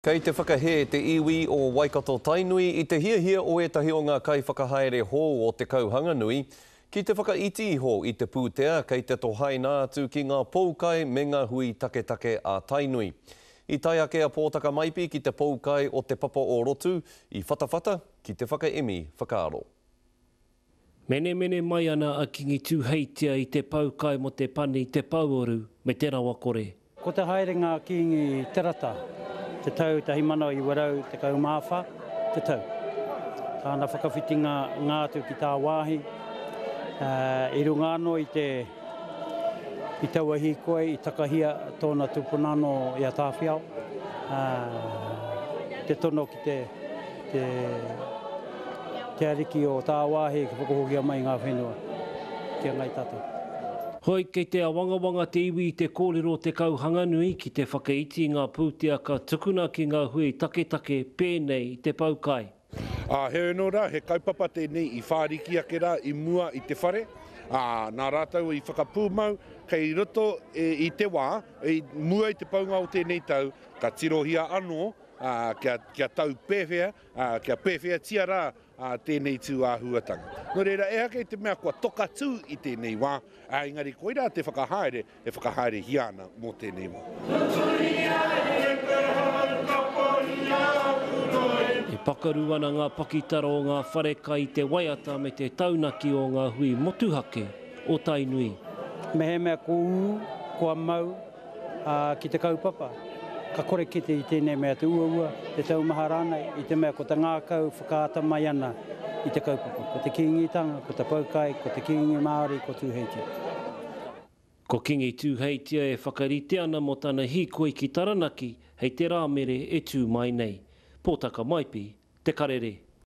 Kei te whakahē te iwi o Waikato-Tainui i te hiahia o ētahi o ngā kaiwhakahaere hou o Te Kauhanganui ki te whakaiti iho i te pūtea kei te tohaina atu ki ngā poukai me ngā hui taketake a Tainui. I tae ake a Pōtaka Maipi ki te poukai o Te Papa o Rotu i Whatawhata ki te whakaemi whakaaro. Menemene mai ana a Kingi Tuheitia i te poukai mo te pani, te pouoru, me te rawakore. Ko te haerenga a Kīngi Te Rata, te tau 1914 te tau. Tāna whakawhitinga ngā atu ki tāwāhi, i runga anō i te, i taua hīkoi i takahia tōna tupuna anō i a Tāwhiao, te tono ki te, te, te ariki o tāwāhi kia whakahokia mai ngā whenua ki a Ngāi Tātou. Hoi, kei te awangawanga te iwi i te kōrero o Te Kauhanganui ki te whakaiti i ngā pūtea ka tukuna ki ngā hui taketake pēnei i te poukai. Ā, heoi anō rā, he kaupapa tēnei i whāriki ake rā i mua i te whare, ā, nā rātou i whakapūmau kei roto i te wā, i mua i te paunga o tēnei tau, ka tirohia anō, ā, kia, kia tau pēwhea, ā, kia pēwheatia rā ā, tēnei tū āhuatanga. Nō reira, ehake i te mea kua toka tū i tēnei wā, ā, engari koirā te whakahaere e whakahaerehia ana mō tēnei wā. E pakaru ana ngā pakitara o ngā wharekai i te waiata me te taunaki o ngā hui motuhake o Tainui. Mehemea ko ū, kua mau, ā, ki te kaupapa, ka kore kite i tēnei mea te uaua, te taumaha rānei, i te mea ko te ngākau whakaata mai ana i te kaupapa. Ko te Kīngitanga, ko te Poukai, ko te Kīngi Māori, ko Tūheitia. Ko Kingi Tūheitia e whakarite ana mō tana hīkoi ki Taranaki hei te Rāmere e tū mai nei. Pōtaka Maipi, Te Karere.